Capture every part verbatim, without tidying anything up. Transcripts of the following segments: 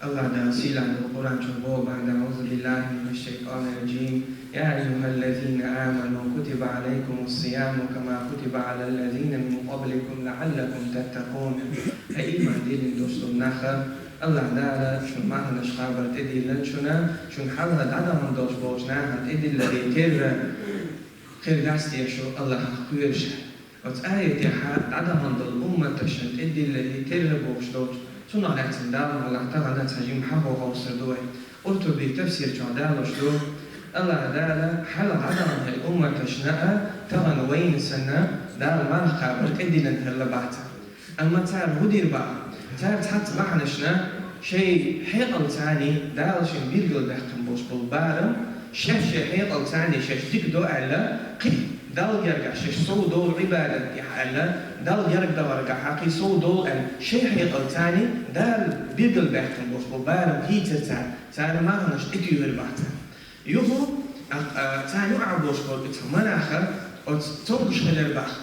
АллахӀ Дала сийлахь долча Къуръан чу боху бахьана: أعوذ بالله من الشيطان الرجيم. يا أيها الذين آمنوا كتب عليكم الصيام كما كتب على الذين من قبلكم لعلكم تتقون. ХӀей, иман диллина долуш долу нах, АллахӀ Дала шуна марханаш кхабар тӀедиллина шуна, шуна хьалха дӀадахана долуш болчу нахана тӀедилларе терра, хир дац те шу АллахӀах кхоьруш. Оцу аятехь дӀадахана долу умматашна тӀедилларе терра бохуш долчу, цунах лаьцна Дала мукъалахь тахана цхьа жима хьахо хьовсур ду вай. Къуртуби тафсир чохь далош ду: АллахӀ Дала хьалха дӀадаханчу умматашна а, тахана вайна санна, Дала марха кхабар тӀедиллина хилла бац. Амма цара хӀун дийр баха? Цара цхьацца бахьанашна шайн хьекъалцаний Дала шайна билгалбаьккхина болуш болу барам, шаьш шайн хьекъалцаний шаьш дика до аьлла, кхин Далла гергахь шаьш сов долу Ӏибадат тӀехь аьлла, Далла герга дахаргахь кхин сов долу аьлла, шайн хьекъалцаний Дала билгалбаьккхина болуш болу барам хийцира цара, цара марханаш тӀетуьйхира баха цара. Юха, а, а, царна юкъахь болуш болу и цхьа манаха оцу цомгуш хилира баха.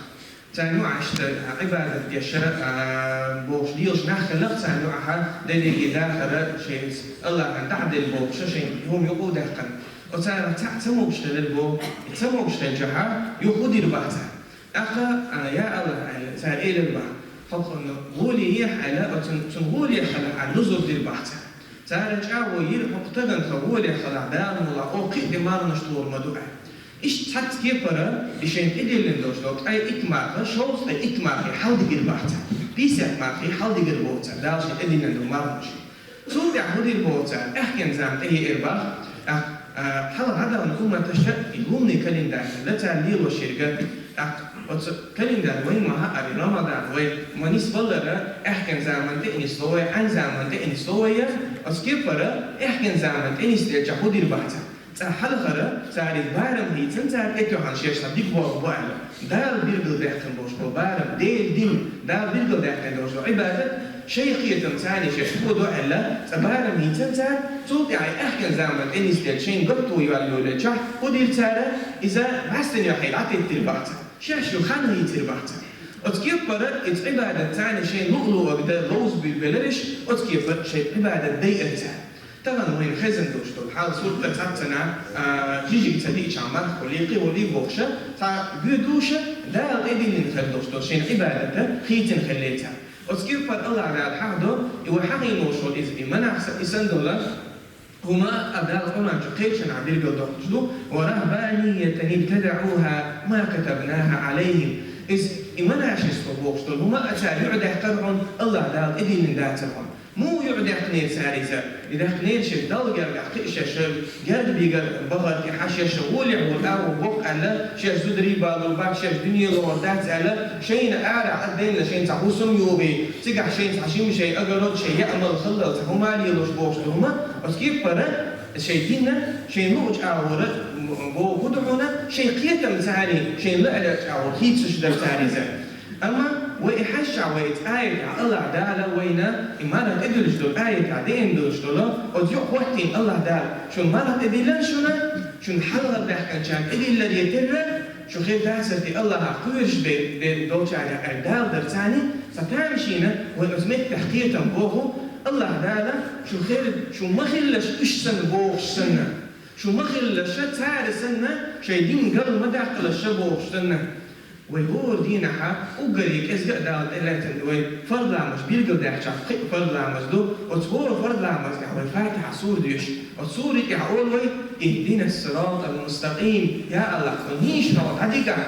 Царна юкъахь иштта Ӏибадат деш, а, бохуш лелаш нах хилла царна юкъахь, дерриге дахара шайца АллахӀана тӀаьхьаделла бохуш шайн хӀума юкъа а даьккхина. Оцарах цхьаъ ца могуш хилира боху, и ца могуш хилчахь, юха хӀун дийр баха цара? ТӀаккха, а, я АллахӀ, аьлла, цара элира баха, хӀокхунна гӀоле ехьа аьлла, оцун, цунна гӀоле хилахь аьлла, нузур дийр баха цара. Цара чӀагӀо йира, хӀокху стагана тхан гӀоле хилахь, Дала мукъалахь, оха кхин а тӀе марханаш тухур ма ду аьлла. Иштта цхьацца кепара и шайна тӀедиллина долуш долу ткъе итт марха, шовзткъе итт мархий хьаладигира баха цара. Пятьдесят мархий хьаладигира боху цара, Дала шайна тӀедиллина долу марханаш. Цул тӀаьхьа хӀун дийр боху цара? Аьхкенан зама тӀееара баха, а, а, хьалха дӀадаханчу умматаша и лунный календарь хилла цара лелош ерг. ТӀаккха оцу календарь вайн ма хаьара, Рамадан вай ма нисбалара, аьхкенан заман тӀе а нисло вай, Ӏаьнан заман тӀе а нисло вай, оцу кепара аьхкенан заман тӀе нисделчахь хӀун дийр баха цара? Цкъа хьалхара цара иза барам хийцина, цара тӀетоьхна шаьш цхьа дика болх бу аьлла. Дала билгалбаьккхина болуш болу барам, Делан дин, Дала билгалдаьккхина долуш долу Ӏибадат, шайн кхетамцаний шаьш хӀун до аьлла, цкъа барам хийцина цара, цул тӀаьхьа аьхкенан заман тӀе нисделча шайна гатто йоллуьйлечахь, хӀун дийр цара, иза бӀаьстенан юьхье дӀатеттира баха цара. Шаьш ю хан хийцира баха цара. Оцу кепара иза Ӏибадатцаний шайн луъу-луъург дан ловза буьйлабелараш, оцу кепара шайн Ӏибадат дайира цара. Тахана вайна хезна долуш долу хьал суртта цхьаццанхьа, а, жижиг ца диъча марха хьулий, кхин хьулий бохуша, цхьа гуьдуша, Дала тӀедиллина хир долуш долу шайн Ӏибадата хийцина хиллий цара. Оцу кепара АллахӀ Дала хьахдо, и вай хьахийна волуш волу иза, и манах са-, и санна долу хӀума а Дала Къуръан чу кхечанхьа билгалдоккхуш ду: «ورهبانية ابتدعوها ما كتبناها عليهم». Иза, и монашество бохуш долу хӀума а цара юьхьдаьккхира хьуна, АллахӀ Дала тӀедиллина дацара хьуна. Муха юьхьдаьккхинера цара иза? И даьккхинера шаьш Далла гергахь кхин а шаьш герга бигар бахар тӀехь шаьш гӀолехь волу агӀо боккха аьлла, шаьш зударий балур бац, шаьш дуьне лохур дац аьлла, шайна арахь а дайна шайна цхьа хӀусам йогӀий, цигахь шайна цхьа жима шайн огород, шайн яа-мала хиллал цхьа хӀума лелош бохуш ду хӀума, оцу кепара шайн динна, шайн луъучу агӀора боху хӀун ду хьуна, шайн кхетамцаний шайн лаьа-лаьа чӀагӀо хийцуш дара цара иза. Амма вай и хьаьжча, вай и аятехь АллахӀ Дала вайна и марха тӀедуьллуш долу аятехь деана долуш долу, оцу юкъа хӀоттийна АллахӀ Дала: шуна марха тӀедиллина шуна, шуна хьалха баьхкинчарна тӀедилларе терра, шу хир дацара те АллахӀах кхоьруш бе-, бе-, долчарах аьлла Дала дарцаний, цхьа тамашийна вай оцу меттехь кхетам боху, АллахӀ Дала шу хир, шу ма хиллаш уьш санна бохуш санна, шу ма хиллаша цара санна, шайн дин гал ма даккхалаша бохуш санна. Вай хӀора дийнахьа уггаре кӀезга а Дала тӀелаьцна вай фарз ламазаш билгалдаьхча, пхи а фарз ламаз ду, оцу хӀора фарз ламазехь вай Фатихьа сура доьшу. Оцу сури тӀехь олу вай: «اهدنا الصراط المستقيم». Я АллахӀ, тхо нийсачу хьокъехь дӀадигахь,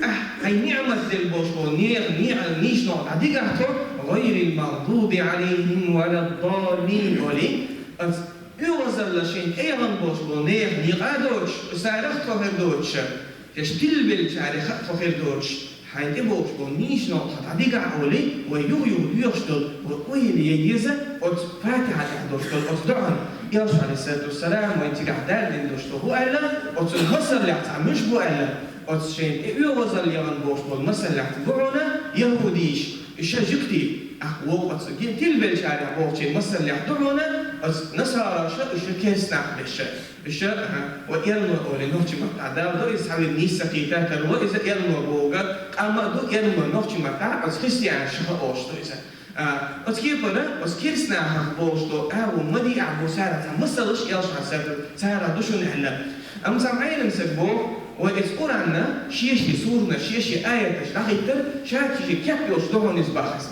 ахь хьайн ниӀмат делла болуш болу нехан, нехан нийсачу хьокъехь дӀадигахь тхо, «غير المغضوب عليهم ولا الضالين», олий, оцу оьгӀазалла шайна тӀеяхана болуш болу нехан некъа а доцуш, царах тхо хир доцуша. Шаьш тилабеллачарех а тхо хир доцуш, хьайн тӀебогӀуш болу нийсачу хьокъехь дӀадигахь олий, вай юха-юха доьхуш долу, вай ойла ян еза оцу Фатихьа тӀехь долуш долу оцу доӀана. Элчано, Ӏалайхиссалату вассалам, вайн цигахь далийна долуш долу хӀун аьлла, оцу масаллехь цхьа муьш бу аьлла, оцу шайна тӀе оьгӀазалла яхана болуш болу масаллехь бу хьуна яхӀудиша, и ша жуьгтий, Ахь вокхуца ген тилбелчарех бохучийн масаллех ду хьуна, оцу насараша, уьш керстанах беша. Уьш, аха, ва эрна олий нохчийн маттахь, Дала до иза цхьа вина нийса кхетар, ва иза эрна бохург, къам а ду эрна нохчийн маттахь, оцу христианаш ша олуш ду иза. А, оцу кепара, оцу керстанах бохуш долу агӀо ма дийа бу цара цхьа масалш а, элш а цара, цара ду шуна аьлла. Амма цхьа Ӏеламстаг боху, вай иза Къуръанна шен-шен суранаш, шен-шен аяташ дӀахӀиттар, ша кхин кеп йолуш ду хьуна иза бахаза.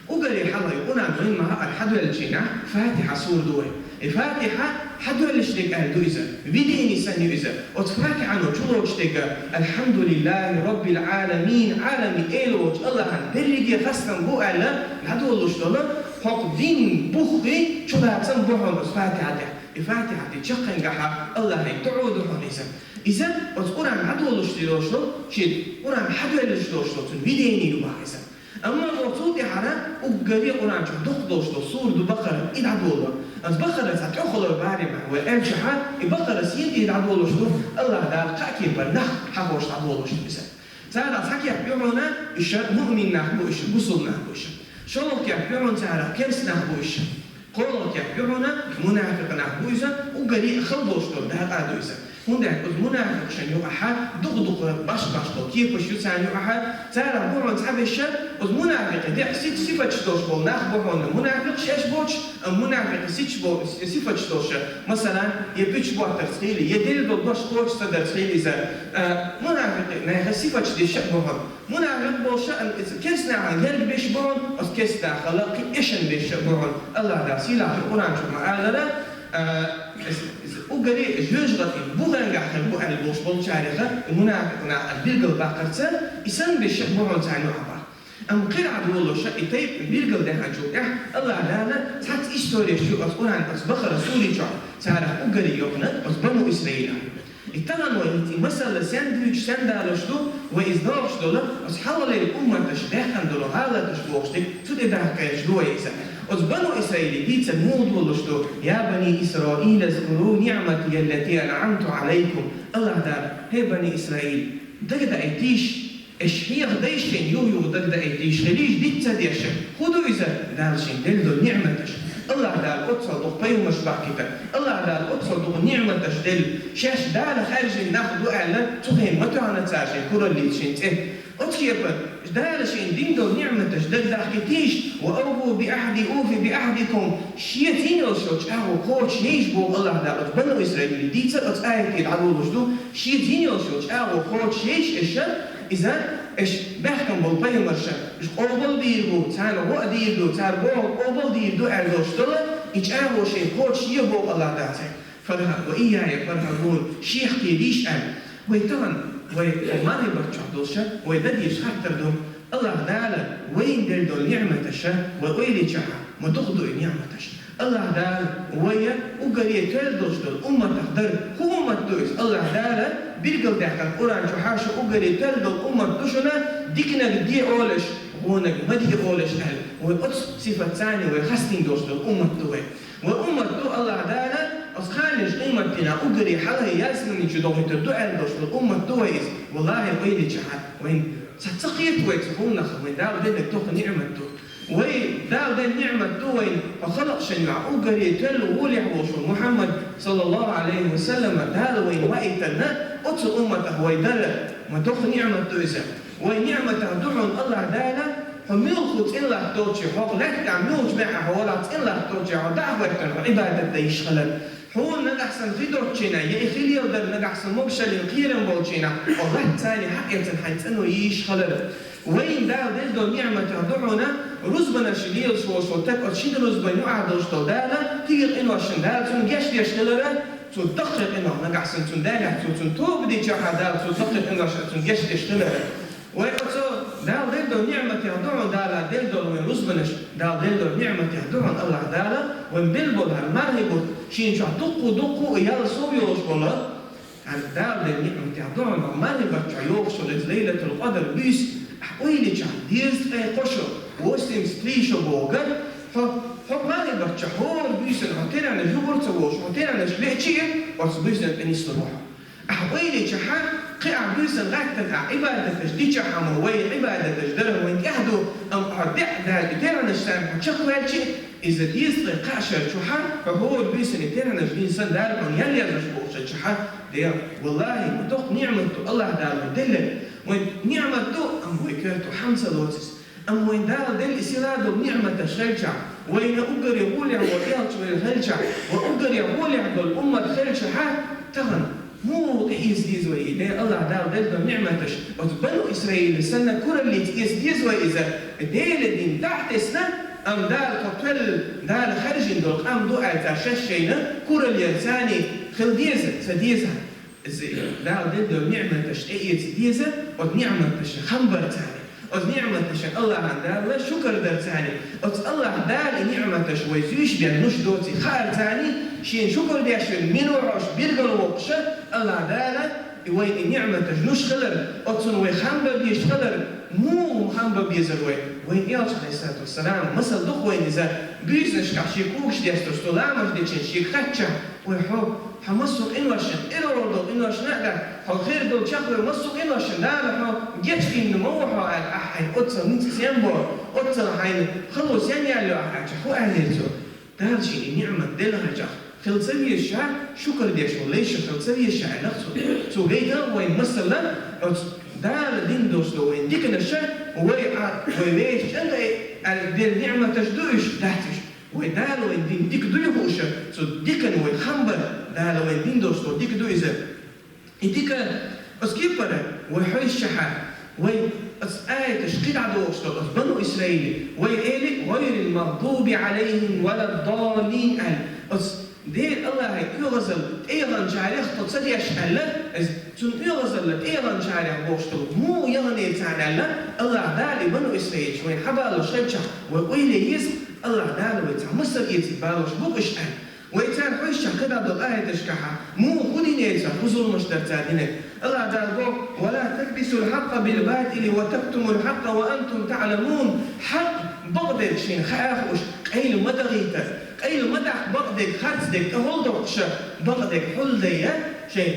Уггаре хьалха и Къуръан вайн ма хаара хьадоьллачийнахь Фатихьа сура ду вай. И Фатихьа хьадоьллуш дерг аьлла ду иза. Видение санна ю иза. Оцу Фатихьано чулоцуш дерг: «Алхьамдулиллахи Роббил Ӏаламин», Ӏаламийн Эла волчу Аллахьан берриге хастам бу аьлла, дӀадолуш долу хӀокху дин буххий чулацам бу хьуна оцу Фатихьа тӀехь. И Фатихьа тӀе чаккхенгахьа Аллахье дуӀа ду хьуна иза. Иза оцу Къуръан дӀадолуш долуш долу, шен Къуръан хьадоьллуш долуш долу цуьнан видение ю бах иза. Амма оцул тӀаьхьара уггаре Къуръан чохь дукха долуш долу сура ду Бакъара, и дӀадоло. Аса Бакъара цхьа тӀехула барамехь вай аьллачохьа, и Бакъара сийна тӀе дӀадолуш ду, Аллах Дала кхаа кепара нах хьахош дӀадолуш ду иза. Царах цхьа кеп ю хьуна, уьш муъмин нах бу уьш, бусулба нах бу уьш. ШолгӀа кеп ю хьуна царах керста нах бу уьш. КхоалгӀа кеп ю хьуна мунафикъ нах бу иза, уггаре а хала долуш долу дакъа а ду иза. ХӀунда аьлча оцу мунафикъашна юкъахьа дукха-дукха баш-баш долу кепаш ю царна юкъахьа, царах бу хьуна цхьаберш, оцу мунафикъийн декъа сиф-, сифаташ долуш болу нах бу хьуна мунафикъаш еш боцуш, амма мунафикъийн сифаташ бо-, сифаташ долуш, масалан, я пуьчаш боттарца хили, я делла долу дош кхочуш ца дарца хили иза, а, мунафикъийн нехан сифаташ деш а бу хьуна. Мунафикъ болуш а, иза керстанахьа герга беш бу хьуна, оцу керстанахьа кхин эшна беш а бу хьуна. Аллах Дала сийлахь Къуръан чу ма-аллара, а, иза, иза уггаре жоьжахатин бугӀангахь хир бу аьлла болуш болчареха, и мунафикъ нах а билгал баккхарца, и санна беш а бу хьуна царна юкъахь бах. Амма кхин а долуш а, и тайпа билгал даьхначул тӀаьхьа Аллах Дала цхьацца истореш ю оцу Къуръан, оцу Бакъара сури чохь, царах уггаре йоккхунарг оцу Бану Исраилан. И тахана вай хӀинца и масала сен дуьйцуш, сен далош ду, вай иза дохуш долу, оцу хьалхалера умматаш баьхкина долу гӀалаташ бохуш дерг, цу тӀе дахкийча ду вай иза. Оцу Бану Исраиле дийцар муха долуш ду: «Я бани Исраил, азкуру ниъматия аллати анъамту алайкум». Аллах Дала: «ХӀей, Бани Исраил, дагадаийтийша, аш хьеха дайша шайна юха-юха дагадаийтийша, хилийша диц ца деш». ХӀун ду иза? Дала шайна делла долу ниъматаш. Аллах Дала оццул дукха пайхамарш бахкийтар. Аллах Дала оццул дукха ниъматаш делла. Шаьш Дала хаьржина нах ду аьлла, цу хенахь ма тоьхна цара шайн кураллица шайн цӀе. Оцу кепара Дала шайна дина долу ниъматаш дагадахкийтийша, «ва авфу би ахди уфи би ахдикум», шеца йина йолуш йолу чӀагӀо кхочушъейша боху Аллах Дала. Оцу Бану Исраиле дийцар оцу аятехь дӀадолуш ду, шеца йина йолуш йолу чӀагӀо кхочушъейша аша, иза, аша баьхкина болу пайхамарша, уьш къобал дийр бу, царна гӀо а дийр ду, цара бохург къобал дийр ду аьлла долуш долу, и чӀагӀо шайн кхочушъе боху Аллах Дала цаьрга. «Фаргьаб ва ийяя фаргьабун», шех кхерийша аьлла. Вай тахана, вай мархий барт чохь долуша, вай дан дезаш хаттар ду: Аллах Дала вайна делла долу ниъматаша вай ойла йичахьа, ма дукха ду и ниъматаш. Аллах Дала вай уггаре тоьлла долуш долу умматах дара. ХӀун уммат ду иза? Аллах Дала билгалдаьккхина Къуръан чу: «Хьаша уггаре тоьлла долу уммат ду шуна, диканиг де олуш, вониг ма де олуш», аьлла. Вай оцу сифатца вай хастийна долуш долу уммат ду вай. Вай уммат ду Аллах Дала оцу кханенаш къематдийнахь уггаре хьалхе ялсамани чу дохуьйтур ду аьлла долуш долу уммат ду вай иза. Валлахи, ойла йичахьа, вайн ца, ца кхета вай цу хӀуманах, вайн Дала делларг дукха ниъмат ду. Вай Дала делла ниъмат ду вайн, хьо халкъашна юкъахь уггаре тоьлла гӀолехь волуш волу Мухьаммад, саллаллаху Ӏалайхи ва саллама, Дала вайна ваийтарна, оцу умматах вай дара, ма дукха ниъмат ду иза. Вай ниъматах ду хьуна Аллах Дала, хьо муьлхха цӀен латточий, хьо лаьттахь муьлхачу бӀаьхьа хьо валахь цӀен латточий, хьо дӀа а хӀоьттина, хьо Ӏибадат дан йиш хилар. Хьуна нагахь санна хи доцучийнахь, я и хи леладар нагахь санна могушаллин кхерам болчийнахь, хьо латта царний хьакъ эцна хьайн цӀано йийш хилар. Вайна Дала делла долу ниъматах ду хьуна, рузбанаш лелаш волуш волу стаг оцу шина рузбан юкъахь долуш долу Дала, кегий къиношна Дала цунна гечдеш хилара, цо даккхий къинойх нагахь санна цунна далехь, цо цунна тоба дичахьа Дала цо даккхий къиношна цунна гечдеш хилара. Вай оцу Дала делла долу ниъматех ду хьуна, Дала делла долу вайн рузбанаш, Дала делла долу ниъматех ду хьуна Аллах Дала, вайн белла болу хӀара мархий бутт, шена чохь дуккху-дуккху а ял сов йолуш болу, хӀара Дала делла ниъматех ду хьуна, мархий баттахь йогӀуш йолу иза Лайлатул-Къадр буьйса, ахь ойла йичахь, дезткъе кхо шо, восемьдесят три шо боху гар, хьо, хьо мархий баттахь хӀора буьйсанна хьо тӀаьхьенаш юкъара ца волуш, хьо тӀаьхьенаш веача а, оцу буьйсанна тӀе нислур ву хьо. Ахь ойла йичахьа, Кхы а буьйсан гӀаттана а Ӏибадаташ дичахьа ма вай Ӏибадаташ дара вайн тӀехь ду, амма хьо деӀ даьлла и терхьанаш санна хьо чакхваьлчи, иза дезткъе кхаа шар чухьа хьо хӀора буьйсанна терхьанаш дийна санна Дала хьона ял язъеш болча чухьа, де, валлахӀи, ма доккха ниӀмат ду АллахӀ Дала вайна делларг. Вайн ниӀмат ду, амма вай коьрта хӀама ца лоцу иза. Амма вайн Дала делла и силаду ниӀматаш хилча, вайна уггаре гӀолехь волу элча вайна хилча, ва уггаре гӀолехь долу уммат хилча хьа, тахана муха тӀеэца деза вай и Дела АллахӀ Дала делла долу ниӀматаш? Оцу Бану Исраиле санна кураллица эца деза вай иза? Делан дин дӀа а тесна, амма Дала тхо кхоьлла, Дала хаьржина долу къам ду аьлла цара шаьш шайна куралла ярца хила деза, ца деза? Иза Дала делла долу ниӀматаш тӀеэца деза, оцу ниӀматаша хам барца. Оцу ниӀматаша АллахӀан Дала шукар дарца. Оцу АллахӀ Дала и ниӀматаш вай зуьйш бен луш доций хаарца, шена шукар деш верг мила ву хьожуш билгал воккхуша, АллахӀ Дала и вайн и ниӀматаш луш хилар, оцунна вай хам бан дезаш хилар, муха хам бан безар вай? Вайн элча, Ӏалайхиссалату вассалам, масал ду-кх вайна иза, буьйсанашкахь шен когаш десташ, цо ламаз дечун шега хаьттича, вай хьо, хьан массо а къиношна, тӀедогӀур долу къиношна а дац, хьо хир долу чекхвер массо а къиношна Дала хьо гечдина ма ву хьо аьлла, ахь хьайн оццул ницкъ сем бо, оццул хьайна хало сем яьлла ахь аьлча, хӀун аьллера цо? Дала шена и ниӀмат делла хьаьжахь, хила ца везаш, шукар деш волу лайша хила ца везаш аьлла цо. Цо гайтина вайн масала, оцу Дала дина долуш долу вайн диканаша, вай а, вай вешан чӀагӀе аьлла делла ниӀматаш ду уьш, дац уьш? Вай Дала вайн дина дика дуй хууша, цу дикана вай хам бан, Дала вайн дина долуш долу дика ду иза. И дика, оцу кепара вай хьовсчахьа, вай оцу аяташ кхидӀа догӀуш долу, оцу Бану Исраиле, вай эли, «Гъайрил магъдуби Ӏалайхим валаддаллин», аьлла. Оцу Дела АллахӀе оьгӀазалла тӀеяханчарех тхо ца деш аьлла, иза цунна оьгӀазалла тӀеяханчарех бохуш долу муха яханера царна аьлла, АллахӀ Дала и Бану Исраилчу вайна хьабалош хилчахь, вай ойла е еза, АллахӀ Дала вай цхьа масал эцийта балош бу-кх уьш аьлла. Вай цара хьовсчахь кхидӀа долу аяташкахьа, муха хӀун динера цара, хӀун зуламаш дара цара динарг? АллахӀ Дала боху: «Ва ла талбисул хьакъкъа бил батили ва тактумул хьакъкъа ва антум таӀламун». Хьакъ, бакъдерг шайна хаа хууш, къайла ма дахийта. Къайла ма даха бакъдерг, харцдерг тӀехула доккхуша, бакъдерг хьулдайа шайн.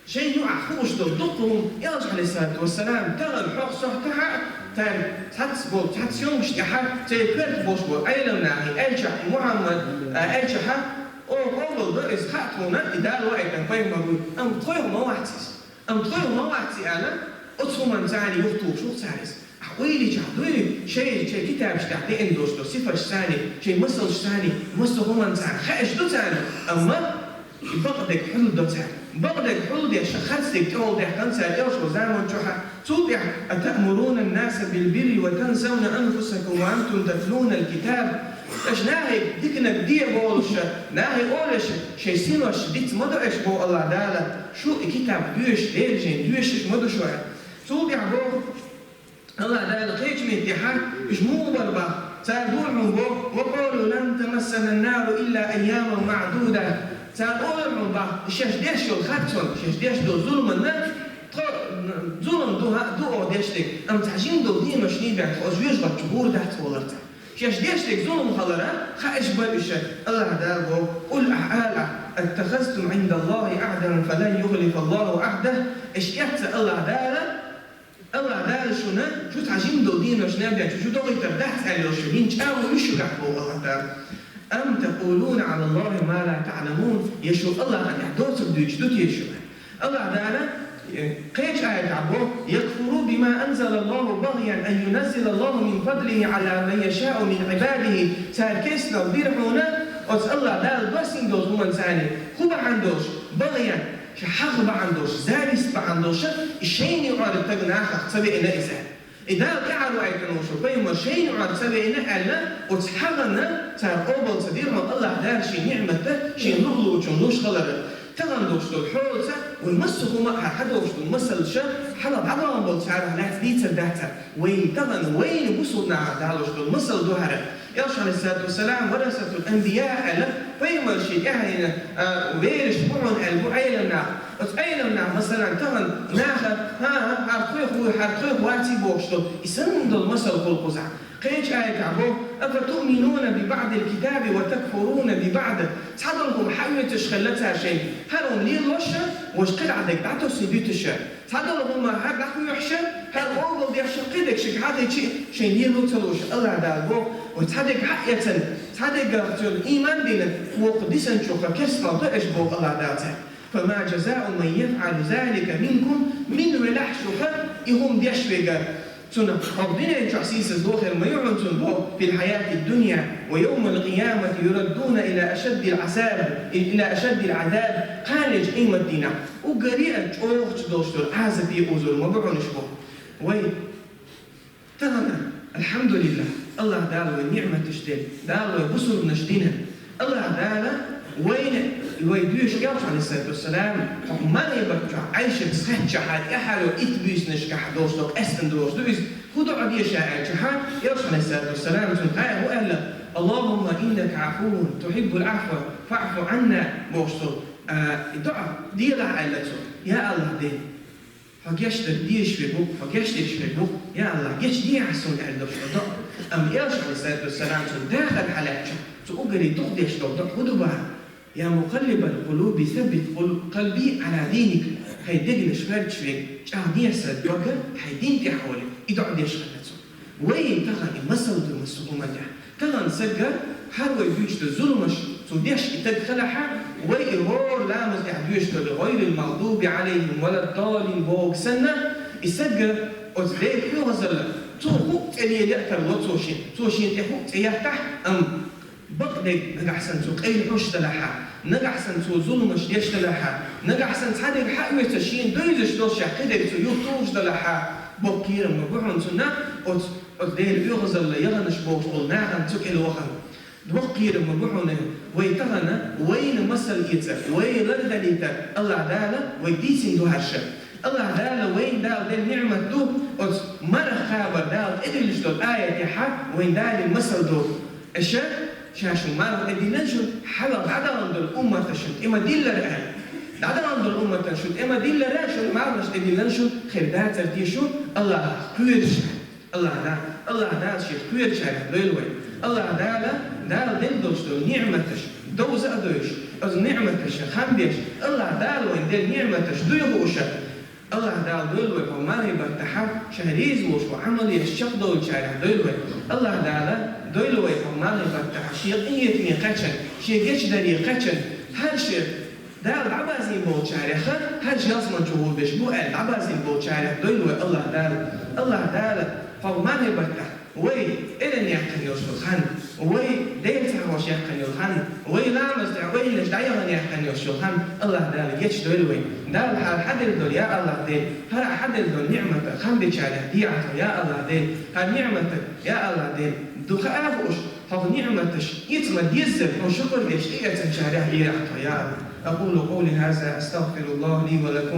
Шайн юкъахь хууш долу дуккха хӀума, элча, Ӏалайхиссалату вассалам, тахана хьох сохьтахьа, цара цхьацца болу, цхьацца йонгуш тӀехьа, церан коьрта болуш болу Ӏеламнахе аьлчахь, Мухьаммад, а, аьлчахьа, оха къобал до иза, хаьа тхуна, и Дала ваийтина пайхамар вуй, амма тхоьга ма вац иза. Амма тхоьга ма вац и аьлла, оцу хӀуманца юхатухуш ву цара иза. Ахь ойла йичахь дуй, шайн, шайн китабаш тӀехь деана долуш долу сифаташ царна, шайн масалш царна, массо а хӀуманца хаьаш ду царна, амма и бакъдерг хьулдо цара. Бакъдерг хьулдеш, харцдерг тӀехула даьккхина цара элча волу заман чохьа. Цул тӀехьа: «Атаъмурунан-наса бил-бирри ва тансавна анфусакум ва антум татлунал-китаб». Аша нахе диканиг де а болуша, нахе олуша, шайн синош диц ма до аша, боху АллахӀ Дала, шу и китаб доьшуш, Делан жайна доьшуш ма ду шу аьлла. Цул тӀехьа боху АллахӀ Дала кхечу меттехьа, уьш муха бара боху, цара дуьйна хьуна боху: «Ва къалу лан тамассанан-нару илла айяман маӀдудат». Цара олура хьуна боху, шаьш деш йолу харцонна, шаьш деш долу зуламанна, тхо зулам ду, хӀаъ, ду оха деш дерг, амма цхьа жима долу деношна бен тхо жоьжахати чу гӀур дац олура цара. Шаьш деш дерг зулам хилар хаьаш бара уьш. АллахӀ Дала боху: «Къул», ахь ала: «Аттахазтум Ӏиндаллахи Ӏахдан фалан юхлифаллаху Ӏахдах». Аша эцна АллахӀ Дала, АллахӀ Дала шуна, шу цхьа жима долу деношна бен шу, шу дохуьйтур дац аьлла йолуш шу, хӀинца чӀагӀо ю шуьгахь, боху АллахӀ Дала. «Ам такъулуна Ӏалаллахи ма ла таӀламун», я шу АллахӀан тӀехь доцург дуьйцуш ду те шу? АллахӀ Дала, э, кхечу аятехь боху: «Якфуру бима анзалаллаху багъян ан юназзилаллаху мин фадлихи Ӏала ман яшаъу мин Ӏибадихи». Цара кестнал дира хьуна, оцу АллахӀ Дала доссийна долу хӀуманца, хӀун бахьана долуш, багъян, ша хьагӀ бахьана долуш, зависть бахьана долуш, и шайна юкъара стаг нахах ца веана иза. И Дала тӀаьхьара ваийтина волу шу пайхамар шайна юкъара ца веана аьлла, оцу хьагӀана цара къобал ца дира хьуна АллахӀ Дала шен ниӀматта шен луъу-луъучунна луш хилар. Тахана долуш долу хьолаца вай массо а хӀума а хьадолуш долу масалша, хьала дӀадоьгӀна болу царах лаьцна дийцар дац цара. Вайна тахана, вайна бусулба нахах далош долу масал ду хӀара. Элча, Ӏалайхиссалату вассалам, варасатул анбия аьлла, пайхамар шен тӀаьхьенна, а, вераш бу хьуна аьлла бу Ӏеламнах. Оцу Ӏеламнах, масалан, тахана наха, хӀан-хӀа, хӀара тхоьх вуй, хӀара тхоьх ваций бохуш долу, и санна долу масал хуьлу кхузахь. Кхечу аятехь боху: «Афатуъминуна би баъдил китаби ва такфуруна би баъд». Цхьадолу хӀума хьа Ца хилла цара шайна хӀара хӀума лелош, вайша кхидӀа дерг дӀатоссе дуьтуш. Цхьадола хӀума хӀара дӀахьош, хӀара къобалдеш, кхидерг шига хьадечи, шайна лело ца луш, АллахӀ Дала боху, вай цхьадерг хьаэцна, цхьадерг цунна иман дина, вокху дисинчух керстал до аша боху АллахӀ Дала цаьрга. «فما جزاء من يفعل ذلك منكم», мин велахь шух и хӀума деш верг, цунна хӀокху дуьнен чохь сийсаз лохар ма ю хьуна цунна боху, «في الحياة الدنيا ويوم القيامة يردون إلى أشد العذاب، إلى أشد العذاب», кхана лечу къематдийнахь уггаре а чӀогӀа долуш долу Ӏазапе узур ма бу хьуна уьш боху. Вай тахана, альхьамдулиллахӀ, АллахӀ Дала вай ниӀматаш делла, Дала вай бусурбанаш дина. АллахӀ Дала вайна, вай доьшуш Элча, Ӏалайхиссалату вассалам, хӀокху мархин баттахь Ӏайшатта схьаьчча хьан тӀаьхьара итт буьйсанашкахь долуш долу къаьстина долуш ду иза, хӀун доӀа деша аьлча хьан, Элча, Ӏалайхиссалату вассалам, цунна хӀун аьлла: «اللهم إنك عفو تحب العفو فاعف عنا», бохуш долу, а, и доӀа делахь аьлла цо. Я АллахӀ Дела, хьо гечдар дезаш верг ву, хьо гечдеш верг ву, я АллахӀ, гечдехьа суна аьлла долуш долу доӀа. Амма Элча, Ӏалайхиссалату вассалам, цунна дахар хьалаьцча, цо уггаре дукха деш долу доӀа хӀун ду боху? «يا مقلب القلوب ثبت قل-، قلبي على دينك». Хьайн дегнаш хьоьрчаш верг, чӀагӀдехьа сан дог хьайн дин тӀехь олий, и доӀа деш хилла цо. Вайна тахана и масал ду массо а хӀуманехь. Тахана сага хӀара вай дуьйцуш ду зуламаш, цо деш и таг хилахь, вай и хӀора ламаз тӀехь доьшуш долу «غير المغضوب عليهم ولا الضالين» боху санна, и сага оцу Делан оьгӀазалла, цо хӀуъа цӀе лело а тарло цо шен, цо шен тӀе хӀуъа цӀе еттахь, амма бакъдерг нагахь санна цо къайлахьош далахь, нагахь санна цо зуламаш деш далахь, нагахь санна цхьадерг хьаоьцуш шена девзаш долуш кхидерг цо юхатухуш далахь, боккха кхерам ма бу хьуна цунна, оцу, оцу Делан оьгӀазалла яханаш бохуш болу нахана цу кӀел вахана. Боккха кхерам ма бу хьуна, вай тахана, вайна масал эцар, вай лардалийтар, АллахӀ Дала вайга дийцина ду хӀара ша. АллахӀ Дала вайна Дала делла ниӀмат ду, оцу марха кхабар Дала тӀедиллина долу аятехь вайна далийна масал ду. Аша, ша шун марха тӀедиллина шун, хьалха дӀадахана долу умматаш шун тӀе ма диллара аьлла. ДӀадахана долу умматаш шун тӀе ма диллара, шун мархаш тӀедиллина шун хир дацара те шу, АллахӀах кхоьруш. АллахӀ Дала, АллахӀ Дала шех кхоьручарех дойла вай. АллахӀ Дала, Дала делла долуш долу ниӀматаш довза а довзуш, оцу ниӀматаша хам беш, АллахӀ Дала вайна делла ниӀматаш дуй хууша. АллахӀ Дала дойла вай хӀокху мархин баттахь, ша реза волуш ву Ӏамал еш чекхдолучарех дойла вай. АллахӀ Дала дойла вай хӀокху мархин баттахь, шен къинхетаме кхаьчна, шен гечдаре кхаьчна, хӀара шен Дала дӀабаздина болчарех, хӀара ялсамани чу гӀур берш бу аьлла дӀабаздина болчарех дойла вай АллахӀ Дала. АллахӀ Дала хӀокху мархин баттахь вай эрна яьккхина йолуш йолу хан, вай Дела ца хьош яьккхина йолу хан, вай ламаз тӀехь вай хӀинаш дӀаяхана яьккхина йолуш йолу хан, АллахӀ Дала гечдойла вай. Дала хӀара хьаделла долу, я АллахӀ Дела, хӀара хьаделла долу ниӀматах хам бечарех дехьа хьо, я АллахӀ Дела, хӀара ниӀматах, я АллахӀ Дела, ду хаа хууш, хӀокху ниӀматаш эца ма-деззара хьуна шукур деш тӀеэцначарех дехьа хьо, я АллахӀ. أقول قولي هذا أستغفر الله لي ولكم.